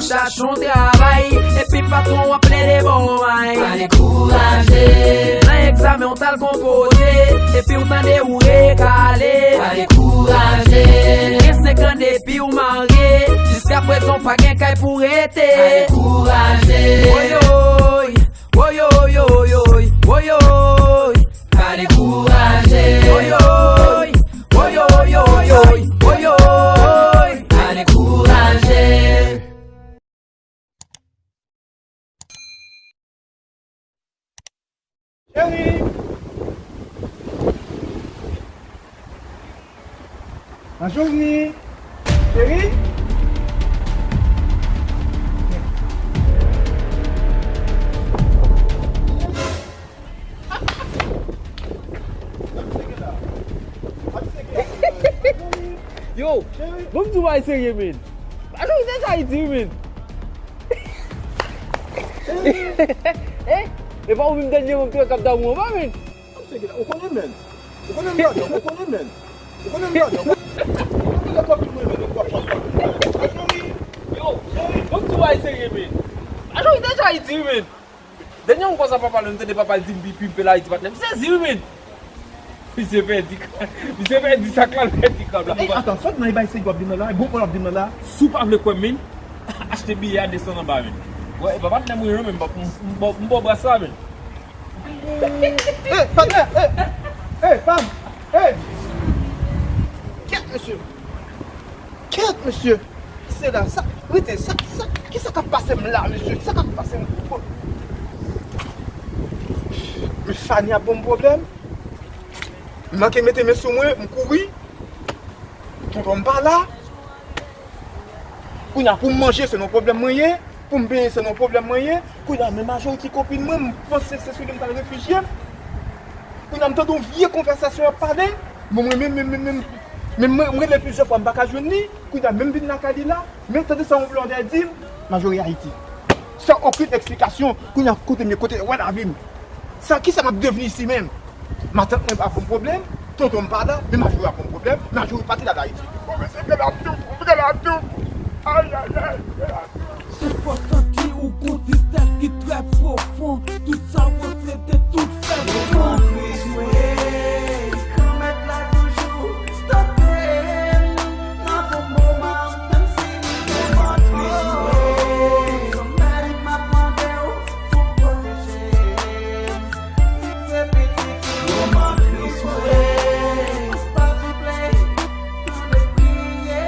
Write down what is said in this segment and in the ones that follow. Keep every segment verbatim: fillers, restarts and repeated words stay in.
Chache yon travay, epi patwon w ap plede ba w may. Pa dekouraje. Nan egzamen w t al konpoze, epi w tande ou rekale. Pa dekouraje. Gen senk an depi w marye, jiskaprezan w pa gen kay pou rete. Pa dekouraje. Woyoy, woyoy, woyoy, woyoy. Pa dekouraje. Woyoy, woyoy, woyoy, woyoy. Pa dekouraje. Cheri! Bonjou, cheri! Yo, bon, m di w bay serye, men. Majorite sa Ayiti, men. Eh, e pa ou menm dènye moun k ap damou anba, men. Ou konnen, men. Ou konnen m ladan, ou konnen, men. Ou konnen m ladan. Yo, bon, m di w bay serye, men. Majorite sa Ayiti, men. Dènye yon konsa papa l, m tande papa l di m pi, pi, pi l Ayiti, patnè. M sezi, wi, men. Misye pèdi, misye pèdi sak la, l pèdi krab la. Ey, atann, sòt nan e bay se w ap di m nan la, e bon pwen w ap di m nan la. Si w pa vle kwè m, men, achte biyè a desann anba, men. Wè, e pa patnè m wi, non, men m ba, m, m ba, m ba w bras la, men. Ey, patnè, ey, ey, pam, ey. Kèt, mesye. Kèt, mesye. Se la, sa, rete, sa, sa, kisa k ap pase m la, mesye? Kisa k ap pase m? Men Fanny ap ban m pwoblèm. M manke mete men sou mwen, m kouri. Tonton m pa la. Kounye a pou m manje, se nan pwoblèm mwen ye. Pou m benyen, se nan pwoblèm mwen ye. Kounye a, men majorite kopin mwen, m panse se sou li m t al refijye m. Kounye a, m tande yon vye konvèsasyon y ap pale. Mwen, mwen, men, men, men, men, men mwen, mwen rele plizyè fwa, m pa ka jwenn li. Kounye a, men m vin lakay li la. Men tande sa yon blòdè di m, Majori Ayiti. San okenn eksplikasyon, kounye a kote m ye, kote, wè lavi m. Sa, kisa m ap devni isi menm? Matant mwen ap ban m pwoblèm, tonton m pa la, men Majori ap ban m pwoblèm, Majori pati l al Ayiti. Bon, men se gad ap tou, gad ap tou. Ayayay, gad ap tou. Se fò santi ou gon tristès ki trè pwofon, tout sa w reflete, tout fè w pran. Granmèt la toujou stope m. Nan bon moman, menm si m gen mò, Granmèt, m ap mande w pou w pwoteje m. Si se pitit ou, Granmèt, plis mwen, pa souple, tande priyè,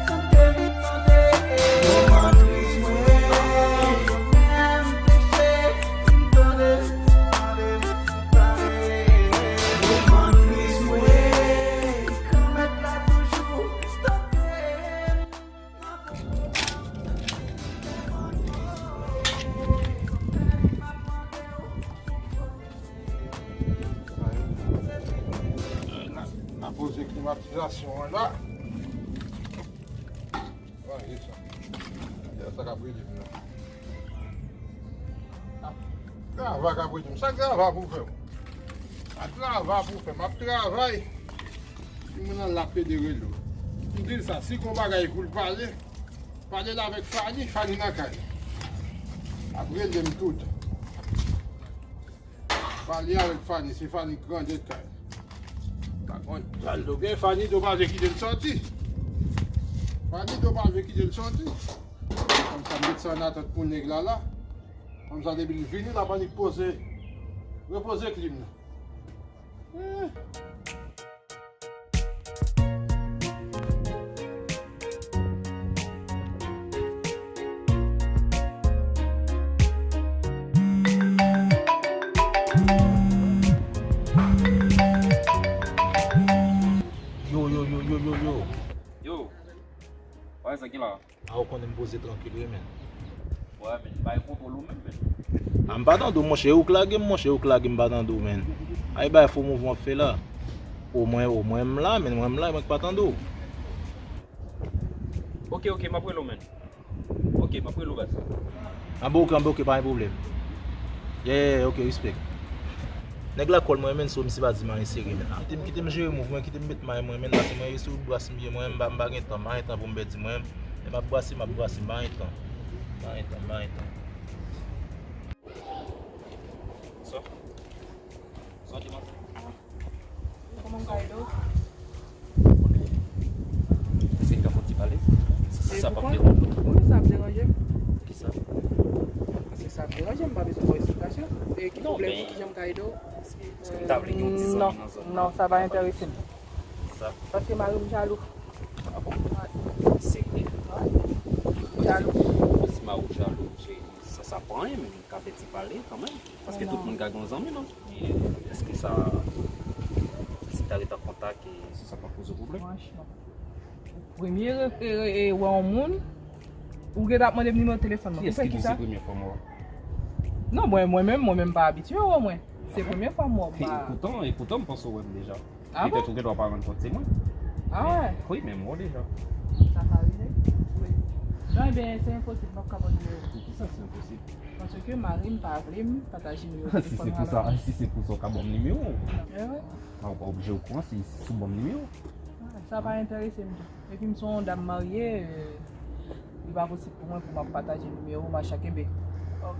tande m, tande. Granmèt, plis mwen, menm touche, tande, tande. N a poze klimatizasyon an la. Gade sa. Gade sa k ap rele m nan. Travay k ap rele m. Sa k travay pou fè m? Sa k travay pou fè m? M ap travay. Timoun nan l ap pede rele w. M di l sa, si gon bagay pou l pale, pale l avèk Fanny, Fanny nan kay. L ap rele m tout. Pale avèk Fanny, se Fanny k ranje kay. Pa konn, sa l do gen, Fanny do pa vle kite l sòti. Fanny do pa vle kite l sòti. Kòmsa m met sa an atant pou nèg la la. Kòmsa depi l vini, l ap annik poze, repoze klim nan. Eh. Yo, yo, yo, yo, yo, yo. Yo. Wè sa ki la. A, ou konnen m poze trankil wi, men. Wè, men, bay kontwòl ou menm, men. A, m pa tande w, monchè, ou k lage m, monchè, ou k lage m pa tande w, men. Ay, bay fo mouvman w ap fè la. Omwen, omwen m la, men mwen m la, mwen k pa tande w. Ok, ok, m ap rele w, men. Ok, m ap rele w, baz. A, bon, ok, bon, ok, pa gen pwoblèm. Yeah, yeah, yeah, ok, respect. Nèg la kòl mwen, men, so misye pa di m anyen serye, men. Kite m, kite m jere mouv mwen, kite m met may mwen, men, paske mwen resi sou bras m ye, mwen, m pa, m pa gen tan, m pa gen tan pou m pèdi mwen. M ap brase, m ap brase, m pa gen tan. M pa gen tan, m pa gen tan. Sa? Sa w di, manzè? Kòman m ka ede w? Èske n ka fè yon ti pale? Si sa p ap deranje w. Wi, sa ap deranje m. Poukisa? Paske sa ap deranje m, m pa bezwen ba w esplikasyon. E ki pwoblèm ou, kijan m ka ede w? Èske m ta vle gen yon ti zanmi nan zòn nan? Non, sa pa enterese m. Sa? Paske mari m jalou. Ah bon? Serye? Wi. Jalou. Si mari w jalou, se, sa, sa pa anyen, men ka fè ti pale kanmenm. Paske tout moun ka gen yon zanmi, non? Men èske sa, si ta ret an kontak, e si sa pa poze w pwoblèm? Franchman. Premye re-, e, e, e, wè yon moun, ou gentan ap mande m nimewo telefòn mwen. Kiyès ki di w se premye fwa m wè w? Non, mwen, mwen menm, mwen menm pa abitye wè w mwen. Se premye fwa m wè w. E poutan, e poutan m panse w wè m deja. Ah bon? Petèt ou gendwa pa rann kont se mwen. Ah wè? Wi, men m wè w deja. Sa ka rive? Wi. Non, ebyen, se enposib, m p ap ka ba w nimewo. Poukisa se enposib? Paske mari m pa vle m pataje nimewo telefòn mwen avè l. Si se pou sa, si se pou sa, w ka ban m nimewo w. Eh wi. A, ou pa oblije okouran si, si w ban m nimewo w. Ah, sa pa enterese m tou. Epi m se yon dam marye, e, li pa posib pou mwen pou m ap pataje nimewo m a chak enben.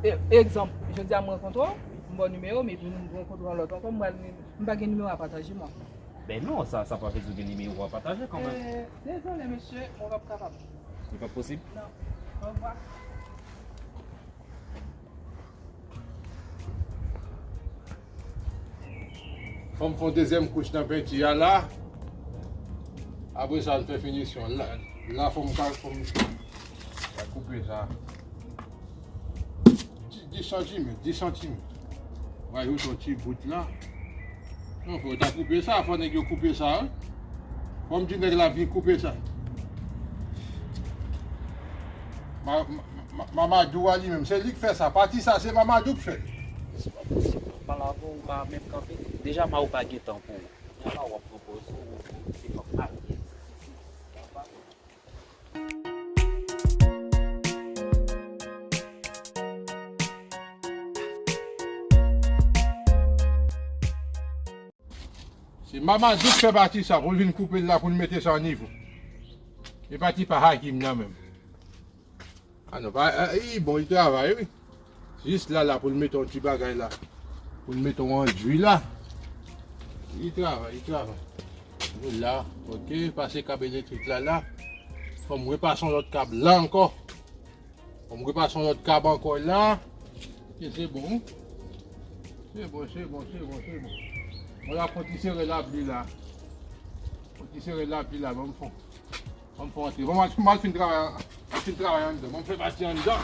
E, egzanp, jodi a m rankontre w, m ba w nimewo m, epi m rankontre yon lòt ankò, m pral, m pa gen nimewo a pataje mwen. Ben non, sa, sa pa vle di w gen nimewo a pataje kanmenm. E, dezole, mesye, mwen p ap kapab. Li p ap posib? Non. Orevwa. Fò m fè yon dezyèm kouch nan penti a la. Apre sa, n fè finisyon. La, la fò m ka, fò m ka koupe sa. Di-, dis santimèt, dis santimèt. Rajoute yon ti bout la. Non, fò yo ta koupe sa, fò nèg yo koupe sa, wi. Fò m di nèg la vin koupe sa. Ma-, ma-, ma-, Mamadou a li menm, se li k fè sa. Pati sa, se Mamadou k fè l. Se pa posib, non. Pale avè w, ou pa menm kanpe. Deja, mari w pa gen tan pou ou. Kounya la, w ap pran pòz ou, ou se fòk marye. Se Mamadou k fè pati sa pou l vin koupe l la pou l mete sa an nivo. E pati pa Hakim nan menm. Ah non, pa, eh, li bon, li travay, wi. Jis la, la, pou l mete yon ti bagay la. Pou l mete yon andui la. Li travay, li travay. Nou la, ok, pase kab elektrik la, la. Fò m repase yon lòt kab la ankò. Fò m repase yon lòt kab ankò la. E se bon, wi. Se bon, se bon, se bon, se bon. Mwen la, fon ti sere lapli la. Fon ti sere lapli la, ban m fon. Ban m fon antre. Bon, m al, m al fin travay, m al fin travay anndan. Ban m fè pati anndan.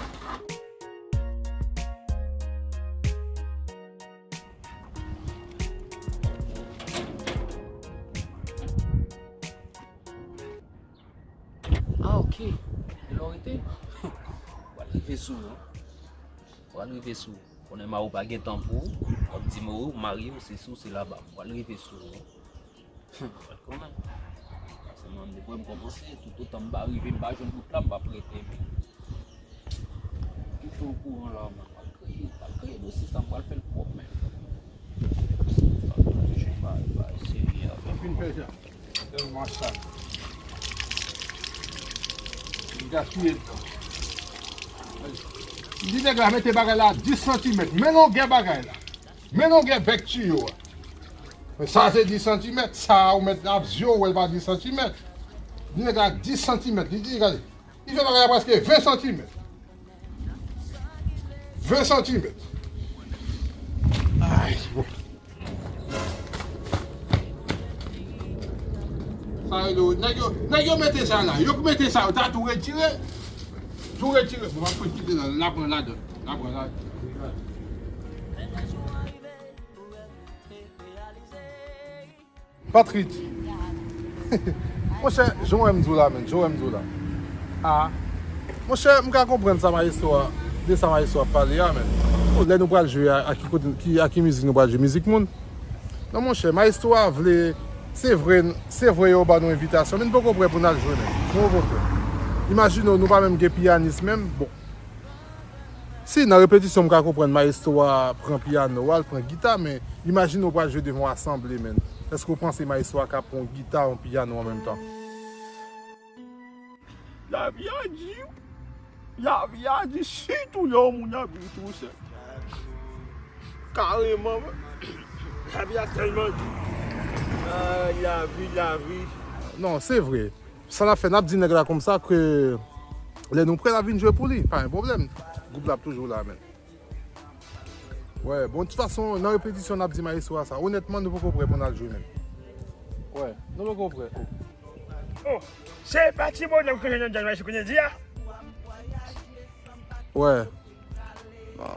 Ah, ok. E lè w rete? W al rive sou ou, wi. W al rive sou ou. Konnen mari w pa gen tan pou ou. W ap di mari w, mari w, se sou, se laba. W al rive sou ou, wi. W al konnen. Paske mwen, depi m kòmanse, toutotan m pa rive, m pa jwenn bout la, m p ap rete, men. Kite w okouran la, mwen pral kreye, pral kreye dosye sa, m pral fè l pwòp, men. Pataje, bay, bay, serye avè m. Fin fè sa. Tèlman sa. M gaspiye tan. Li nèg la mete bagay la dis santimèt. Men longè bagay la. Men longè bèk tiyo a. Men sa se dis santimèt. Sa ou mèt ap zye w wè l pa dis santimèt. Li nèg la dis santimèt. Li di, gade. Li fè bagay la prèske ven santimèt. Ven santimèt. Ay, bon. Sa yo, nèg yo, nèg yo mete sa la. Yo mete sa, yo ta tou retire. Tou retire. Bon, m ap kite la, l ap pran ladan. L ap pran ladan. Patrit. Monchè, jan w wè m di w la, menn, jan w wè m di w la. A. Monchè, m ka konprann sa mayestwo a, de sa mayestwo a ap pale a, menn. Bon, lè nou pral jwe a, a ki kote, ki, a ki mizik nou pral jwe? Mizik moun? Non, monchè, mayestwo a vle, se vre, se vre yo ban nou envitasyon, men n poko prè pou n al jwe, menn. Nou poko prè. Imajine w, nou pa menm gen piyanis menm. Bon. Si nan repetisyon m ka konprann mayestwo a pran pyano a, l pran gita, men imajine w pral jwe devan yon asanble, menn. Èske w panse mayestwo a ka pran yon gita, yon pyano an menm tan? Lavi a di, lavi a di, sitou lè yon moun ap viv tou sèl. Kareman, lavi a tèlman di. Ay, lavi, lavi. Non, se vre. Sa n ap fè, n ap di nèg la konsa ke lè nou prè, n ap vin jwe pou li. Pa gen pwoblèm. Gwoup la ap toujou la, men. Wè, bon, de tout fason, nan repetisyon, n ap di maestro a sa. Onètman, nou poko prè pou n al jwe menm. Wè, nou poko prè. Oh, se pa ti bonòm ki jwenn nan djaz maestro kounye di a? Wè. Ah.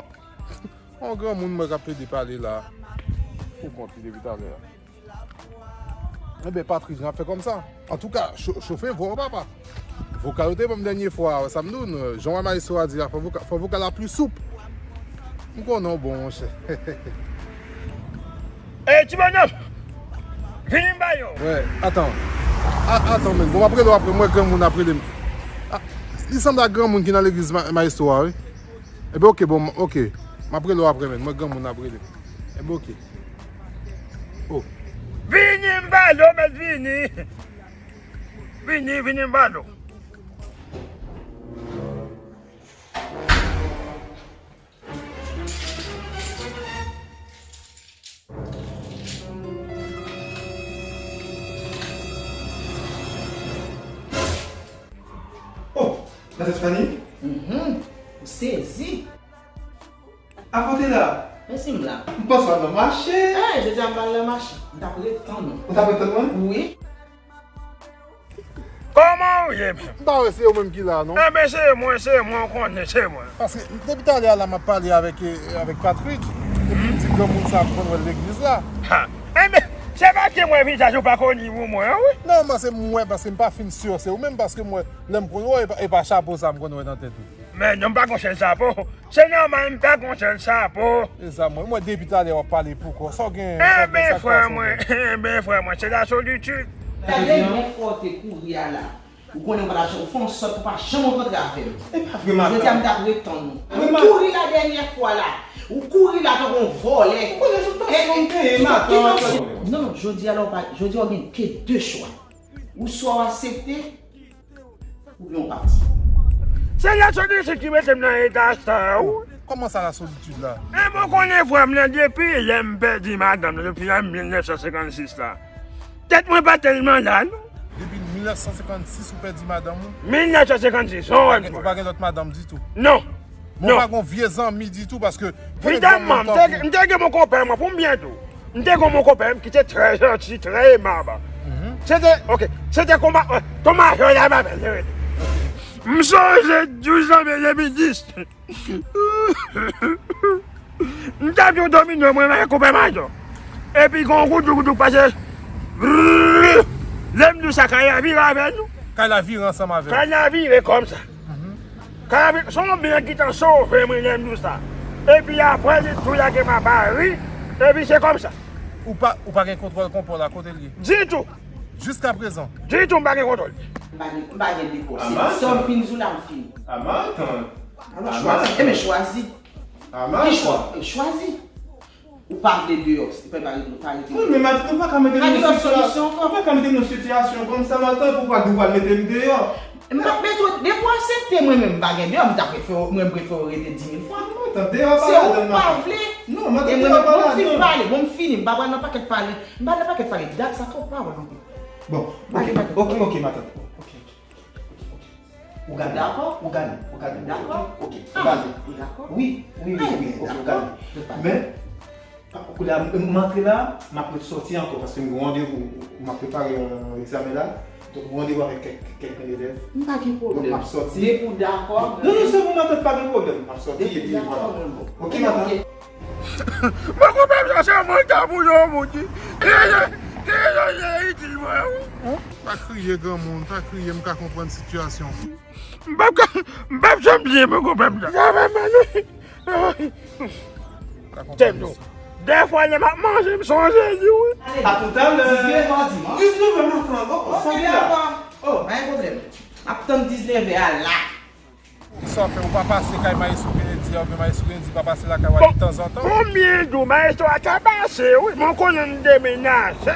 On granmoun mwen k ap plede pale la. Pou kont li depi talè a. Enben, Patrice, n ap fè kòmsa. Antouka, cho-, chofe vwa w, papa. Vokal ou te ban m dènye fwa, wè sa m di w, jan w wè maestro a di a, fò vokal, fò vokal la pli soup. M konnen w bon, monchè. Ey, ti bonòm! Vini m ba yo! Wè, atan. A, atan, men. Bon, m ap rele w apre, m wè granmoun ap rele m. A, li sanble ak granmoun ki nan legliz ma-, maestro a, wi. Enben, oke, bon, oke. M ap rele w apre, men. M wè granmoun ap rele m. Enben, oke. Oh. Vini m ba yo, mèt vini. Vini, vini m ba yo. Oh, Matant Fanny? Mhm. M sezi. Akote la? Mesi m la. M panse w al nan mache. Eh, jodi a m pa al nan mache. M t ap ret tann ou. Ou t ap ret tann mwen? Wi. Kòman w ye menm? M pa wè se ou menm ki la, non. Enben, se mwen, se mwen, ou konnen, se mwen. Paske depi talè a la, m ap pale avèk, eh, avèk Patrick. Epi m di granmoun sa, m konn wè l legliz la. Ha! Enben, se paske m wè vizaj ou pa koni pou mwen, wi. Non, mwen se mwen, paske m pa fin si se ou menm, paske mwen, lè m konn wè w, e pa, e pa chapo sa m konn wè nan tèt ou. Men non, m pa gon sèl chapo. Se nòmal, m pa gon sèl chapo. E sa, mwen, mwen depi talè w ap pale pou kò. Sa w gen, sa w gen, sa k pase w menm? Enben, frè mwen, se la solitid. Gade, yon fwa w te kouri a la. Ou konnen w pa t ap janm, ou fè yon sòt pou pa janm rankontre avè m. E pa vre, matant. Jodi a, m t ap ret tann ou. Ou kouri la dènyè fwa la. Ou kouri la tankou yon vòlè. Ou konnen sou tansyon m te ye, matant. Non, non, jodi a la, ou pa, jodi a, ou gen ke de chwa. Ou swa w aksepte, oubyen w pati. Se lasolitid ki mete m nan eta sa a, wi. Kòman sa, lasolitid la? Enben, ou konnen, frè m nan, depi lè m pèdi madanm nan, depi an mil nèf san senkant sis la, tèt mwen pa tèlman la, non. Depi mil nèf san senkant sis ou pèdi madanm ou? Mil nèf san senkant sis, ou pa gen, ou pa gen lòt madanm ditou? Non. Mwen pa gen vye zanmi ditou, paske evidaman, m te, m te gen mon konpè mwen pou m byen tou. M te gen mon konpè m ki te trè janti, trè emab. Se te, oke, se te konba, eh, Ton Majò la, m apèl, se rele. M sonje douz janvye de mil dis. M t ap jwe domino, mwen, mwen, konpè Majò. Epi, gen yon goudou, goudou k pase. Brrr. Lè m di w sa, kay la vire avè nou. Kay la vire ansanm avè w. Kay la vire kòmsa. Kay la vire, se yon blan ki t an sove mwen lè m di w sa. Epi apre, li tou lage m a Pari. Epi se kòmsa. Ou pa, ou pa gen kontwòl konpò la, kote l ye? Ditou. Jiskaprezan? Ditou, m pa gen kontwòl. M pa gen, m pa gen de kò. Se sa m fin di w la, m fini. Ama, atann. Alò, chwazi. Enben, chwazi. Ki chwa? E chwazi. Ou pa vle deyò, se pa, pa rete, pa rete. Wi, men matant, nou pa ka mete nou nan sitiyasyon, nou pa ka mete nou nan sitiyasyon kòmsa, matant, pou w pral di w pral mete m deyò. M p ap mete w, depi w aksepte mwen menm, m pa gen deyò, m ta prefere, mwen prefere w rete di mil fwa. Matant, deyò pa ladann, matant. Se ou pa vle. Non, matant, deyò pa ladann. E mwen menm, bon, m fin pale, bon, m fini, m pa pral nan pakèt pale. M pa nan pakèt pale, dat sa twòp pawòl anpil. Bon, oke, oke, oke, matant. Oke, oke. Ou gade. Dakò. Ou gade. Ou gade. Dakò. Oke. Ou gade. Ou dakò? Wi, wi, wi, wi. Oke, ou gade. Men, kounye a, m antre la, m ap resòti ankò, paske m gen randevou, m ap prepare yon egzamen la. Donk, m gen randevou avèk kèk, kèk grenn elèv. M pa gen pwoblèm. Donk, m ap sòti. Depi w dakò. Non, non, se bon, matant, pa gen pwoblèm. M ap sòti epi vwala. Depi w dakò, mwen bon. Oke, matant. Mwen konprann sa, se mwen k ap pou yon moun ki, ki, ki, ki, ki itil mwen, wi. Pa kriye, granmoun, pa kriye, m ka konprann sitiyasyon. M p ap ka, m p ap janm byen, mwen konprann sa. Sa fè mal, wi. Tèt nou. Dèfwa, lè m ap manje, m sonje li, wi. A toutalè. Diznèf è dimanch. Diznèf è maten, oh, oh, sa ki la. Oh, pa gen pwoblèm. M ap tann diznèf è a la. Sa fè ou pa pase kay Maestro Kennedy a, oubyen Maestro Kennedy pa pase lakay ou a detanzantan? Konbyen jou Maestro a ka pase, wi, mwen konnen m demenaje.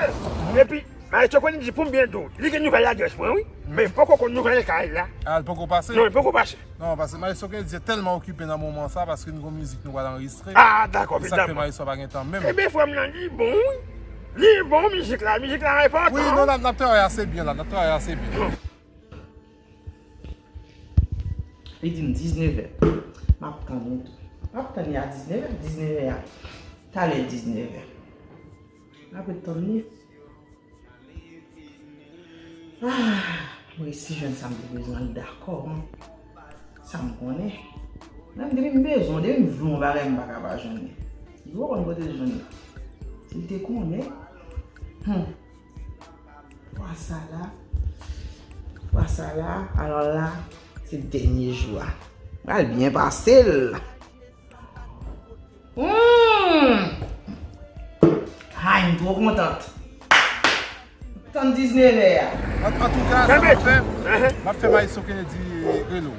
Epi, Maestro Kennedy, pou m byen di w, li gen nouvèl adrès mwen, wi. Men m poko konn nouvèl kay la. Ah, li poko pase? Non, li poko pase. Non, paske Maestro Kennedy se tèlman okipe nan moman sa, paske nou gon mizik nou pral anrejistre. Ah, dakò, medam. Se sa k fè Maestro pa gen tan menm. Ebyen, frè m nan, li bon, wi. Li bon, mizik la, mizik la enpòtan. Wi, non, n ap, n ap travay ase byen la, n ap travay ase byen. Li di m diznèf è. M ap tann li tou. M ap tann li a diznèf è, diznèf è a. Talè diznèf è. M ap ret tann li. Ah, m resi jwenn sa m te bezwen, li dakò, an. Sa m konnen. Menm depi m bezwen, depi m vle yon bagay, m pa ka pa jwenn li. Li poko konn kote l jwenn li. Si l te konnen. Hmm. Fwa sa la, fwa sa la, alò la, se dènye jou a. Pral byen pase l. Hmm. Ay, m twò kontant. Tann diznèf è a. An, antouka, sa m ap fè, m ap fè Maestro Kennedy rele w.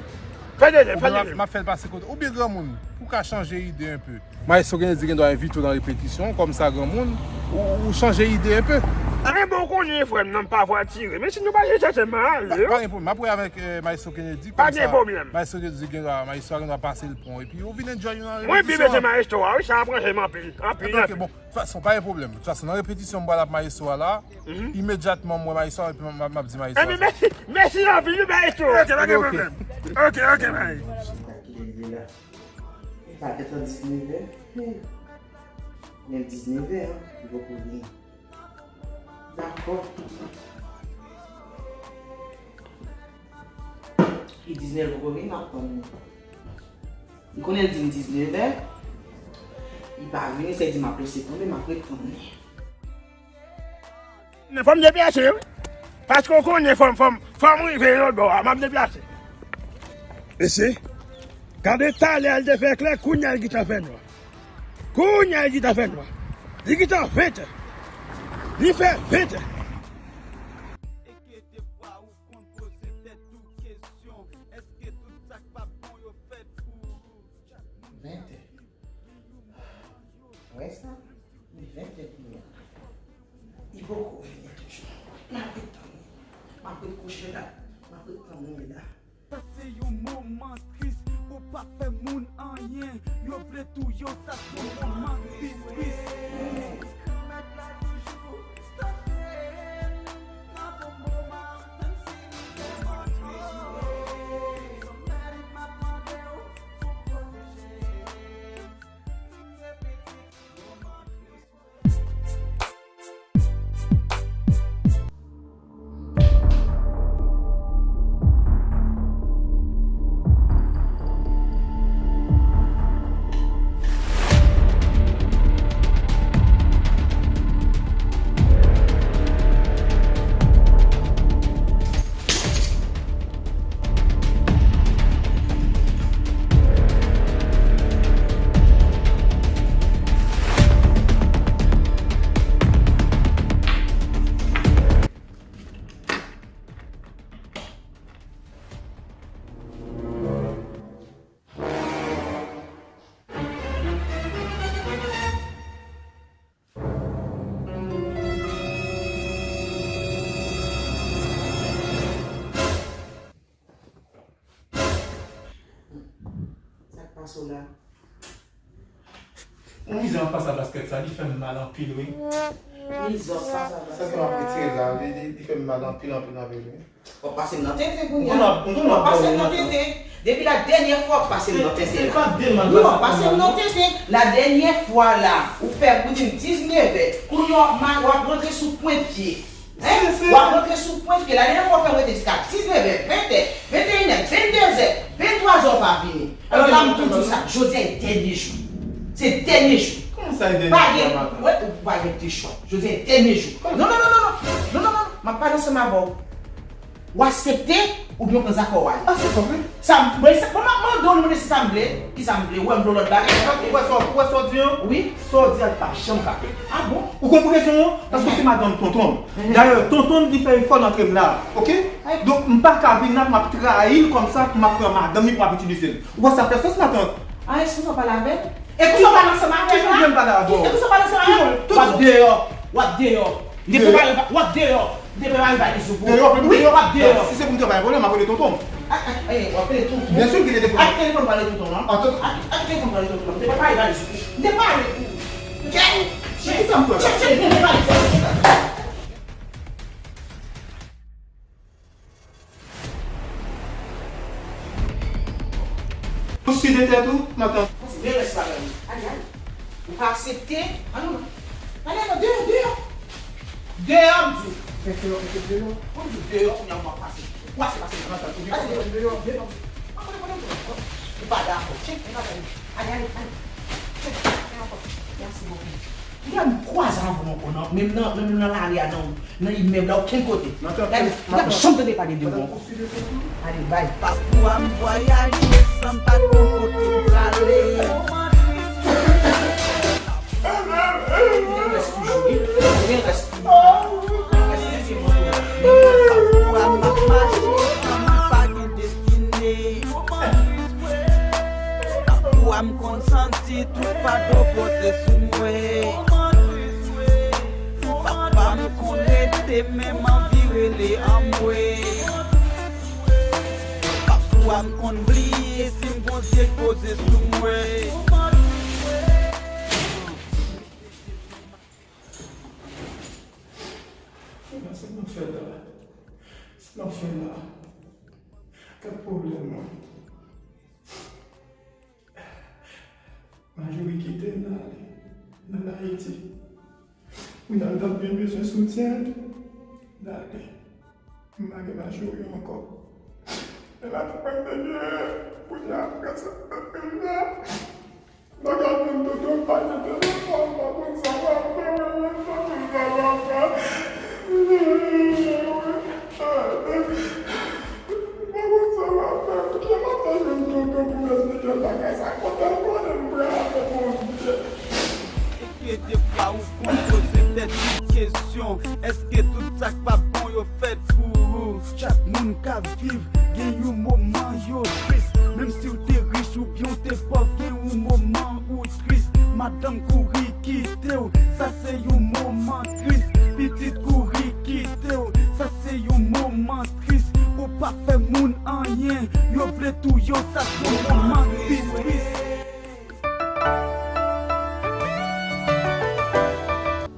Fè de, fè de. M ap fè l pase kote. Oubyen granmoun, pou w ka chanje ide enpe. Maestro Kennedy gen dwa envite w nan repetisyon, kòm sa granmoun, ou, ou chanje ide enpe. Enben, w konnen, frè m nan, m pa vwa tire. Men si nou pa chèche m ale. Pa, pa gen pwoblèm. M ap wè avèk, eh, Maestro Kennedy, kòm sa. Pa gen pwoblèm. Maestro Kennedy gen dwa, Maestro a gen dwa pase l pran w. Epi ou vin enjoy nou nan repetisyon an. Mwen pi byen se Maestro a, wi, sa ap ranje m anpil. Anpil, anpil. Ok, bon. De tout fason, pa gen pwoblèm. De tout fason, nan repetisyon m pral ap Maestro a la, imedyatman m wè Maestro a, epi m, m, m ap di Maestro a. Enben, mèsi, mèsi anpil, wi, Maestro. Ok, pa gen pwoblèm. Ok, ok, bye. Li pa gentan diznèf è. Hmm. Men diznèf è, an, li poko vini. Dakò. Li diznèf è, li poko vini, n ap tann li. Li konnen l di m diznèf è. Li pa vini, se di m ap lese tonbe, m ap ret tann li. Men fò m deplase, wi. Paske w konnen fò m, fò m, fò m rive lòt bò a, m ap deplase. Mesye, gade talè a l te fè klè, kounye a l gentan fè nwa. Kounye a l gentan fè nwa. Li gentan ven tè. Li fè ven tè. Èske defwa ou konn poze tèt ou kesyon, èske tout sa k pa bon yo fèt pou ou? Ven tè. Wè sa? Li ven tè kounye a. Li poko vini toujou. M ap ret tann li. M ap ret kouche la. M ap ret tann li la. Sa se yon moman tris, ou pa fè moun anyen. Yo vle touye w, sa se yon moman tris, tris. Sa k pase w la? Yon mizè m ap pase ak baskèt sa, li fè m mal anpil, wi. Mizè w ap pase ak baskèt. Sa ke m ap retire la, li, li, li fè m mal anpil, anpil, anpil, wi. W ap pase m nan tenten kounye a. Ou konn w ap, ou konn w ap pase m nan tenten. Depi la dènyè fwa w ap pase m nan tenten la. Se, se pa de mal. Wi, w ap pase m nan tenten. La dènyè fwa la, ou fè, ou di m diznèf è. Kounye a w ap ma-, w ap rantre sou pwent pye. Hein? W ap rantre sou pwent pye. La dènyè fwa w fè m rete jiska diznèf è, ven tè, venteyen è, venndezè, venntwazè w pa vini. Alò la m tou di w sa, jodi a e dènye jou. Se dènye jou. Kòman sa e dènye jou a madanm? Pa gen, wè, ou pa gen de chwa. Jodi a e dènye jou. Non, non, non, non, non. Non, non, non, non. M ap pale ansanm avè w. W aksepte oubyen w pran zafè w ale. Ah, se pa vre? Sa m, mwen, sa, mwen, m ap mande w, mande si sa m vle, ki sa m vle, ou wè m vle yon lòt bagay. Ou wè sa, ou wè sa w di an? Wi. Sa w di a, li pa janm ka fèt. Ah bon? Ou konn pou rezon an? Paske se madanm tonton m. Dayè, tonton m ki fè efò nan antre m la, oke? Donk, m pa ka vin la pou m ap trayi l kòmsa, pou m ap pran madanm li, pou m ap itilize l. Ou wè sa fè sans, matant? Ah, e konsa w pale avè l? E konsa w pale ansanm avè l la? Ki jan m pale avè w? E konsa w pale ansanm avè l? W ap deyò, w ap deyò. M te prepare, w ap deyò. M te prepare valiz ou pou ou. Deyò, wi, deyò. W ap deyò. Si se pou m travay, pwoblèm, m ap rele tonton m. Ak, ak, eh, w ap rele tonton? Byen si m rele tonton. Ak ki telefòn w prale tonton an? Ak, ak ki telefòn w prale tonton an? M te prepare valiz ou pou ou. M te pare pou ou. Kèm, men ki sa m pral fè? Chèf, chèf, chèf, m te prepare valiz ou. Ou si de tèt ou, matant? Konsidere rès bagay yo. Ay, ay. Ou pa aksepte? An nou. Pale non, deyò, deyò. Deyò, m di w. Mete yo, mete deyò. Mwen di w deyò, kounye a w ap pase. Pase, pase, pase, pase deyò, deyò. Mwen konnen, konnen, konnen. Ou pa dakò. Tchek, mwen pa dakò. Ale, ale, ale. Tchek, ale ankò. Mèsi bokou. Ou pa janm kwaze avè m ankò, non. Menm nan, menm nan lari a, nan, nan imèb la, okenn kote. Gade, ou pa janm tande pale de mwen. Ale, bay. Pakou a m vwayaje san m pa t konn kote m prale. Gen rès toujou, wi. Gen rès toujou. Gen rès toujou. Pakou a m ap mache, san m pa gen destine. Pakou a m konn santi tout fado poze sou mwen. Papa m konn rete, men m anvi rele anmwe. Pafwa m konn bliye si m gon zye k poze sou mwen. Sa nan fè la? Sa nan fè la? Gad pwoblèm mwen. Majori kite n ale, n al Ayiti. Moun al t ap byen bezwen soutyen l, n ale. M pa gen majori ankò. E la tout mwen te gen, kounye a, prèske tèt mwen la. M pa ka jwenn tonton m, m pa gen telefòn, m pa konn sa m ap fè, m pa konn sa m ap fè. Enkyete pa ou konn poze tèt ou kesyon, èske tout sa k pa bon yo fèt pou ou? Chak moun k ap viv gen yon moman yo tris, menm si w te rich oubyen w te pòv, gen yon moman ou tris. Madanm kouri kite w, sa se yon moman tris. Pitit kouri kite w, sa se yon moman tris. Ou pa fè moun anyen, yo vle touye w, sa se yon moman tris.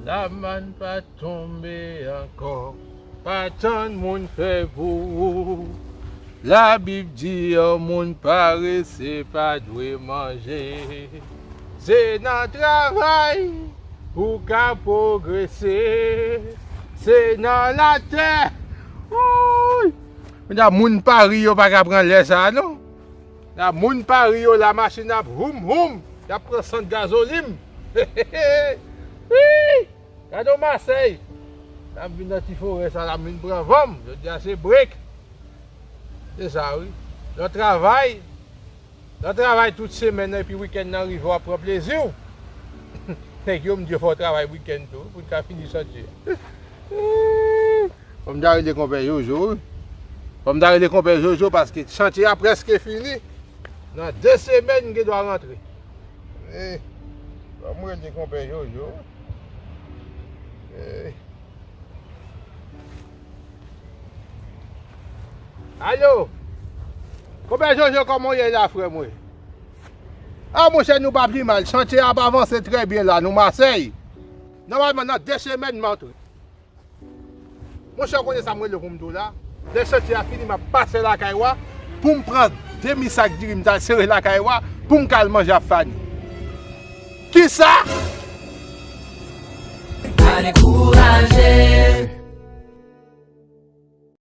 Lamàn pa tonbe ankò. Pa tann moun fè pou ou. Labib di yon moun parese pa dwe manje. Se nan travay pou w ka pwogrese. Se nan latè. Wouy! Men moun pa ri yo pa ka pran lè sa a, non. Nan moun pa ri yo la, machin ap houm houm. Y ap pran sant gazolin. Wi! Gade w Masèy. N ap vin nan ti forè sa la, m vin pran van m. Jodi a se break. Se sa wi. Lè w travay, lè w travay tout semèn nan, epi wikenn nan rive, w ap pran plezi w. Nèg yo, m di yo fò w travay wikenn tou, pou n ka fini chantye a. Fò m ta rele konpè Jojo, wi. Fò m ta rele konpè Jojo, paske chantye a prèske fini. Nan de semèn, m gen dwa rantre. Eh, fò m rele konpè Jojo. Eh. Alo! Konpè Jojo, kòman w ye la, frè mwen? A, monchè, nou pa pi mal. Chantye a ap avanse trè byen la, nou Masèy. Nòmalman, nan de semèn, m antre. Monchè, w konnen sa m rele w pou m di w la? Lè chantye a fini, m ap pase lakay w a pou m pran demi sak diri m t al sere lakay w a pou m ka al manje ak Fani. Kisa? Pa dekouraje,